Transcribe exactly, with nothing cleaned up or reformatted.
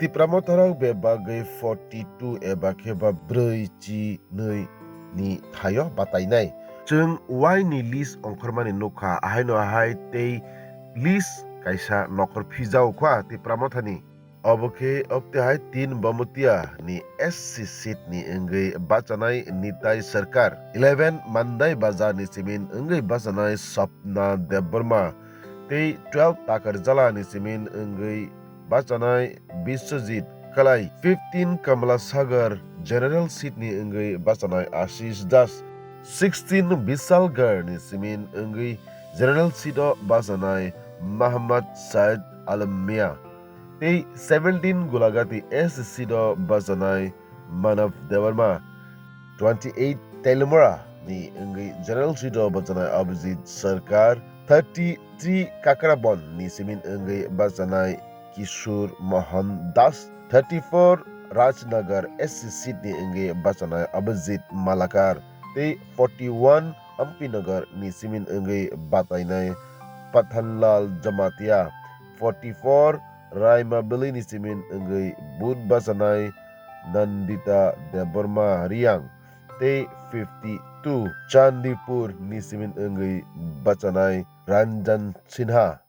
Tipra Motharok bebagwi forty two eba khe ba brwi chi nwi ni thaio batainai. Chwng Y ni list ongkhormani nukha, ahaino ahai tei list kaisa nokhor phijao kha Tipra Mothani. Obo khe obtwi hai tin Bamutia ni S C seat ni wngwi bachanai Nitai Sarkar, eleven Mandai Bazar ni simin wngwi bachanai Sapna Debbarma, tei twelve Takarjala ni simin wngwi bachanai Biswajit Kalai, fifteen Kamala Sagar General Seat ni wngwi bachanai Ashish Das, sixteen Bisalgarh ni simin wngwi General Seat o bachanai Muhammad Said Alam Mia, tei seventeen Gulagati S C seat o bachanai Manav Debbarma, twenty eight Telimura ni wngwi General Seat o bachanai Abhijit Sarkar, thirty three Kakrabon ni simin wngwi bachanai Kishore Mohan Das, thirty four Rajnagar S C seat ni wngwi bachanai Abhijit Malakar, tei forty one Ampinagar ni simin wngwi batainai Pathanlal Jamatia, forty four Raimabili ni simin wngwi vote bachanai Nandita Debbarma Riang, tei fifty two Chandipur ni simin wngwi bachanai Ranjan Sinha.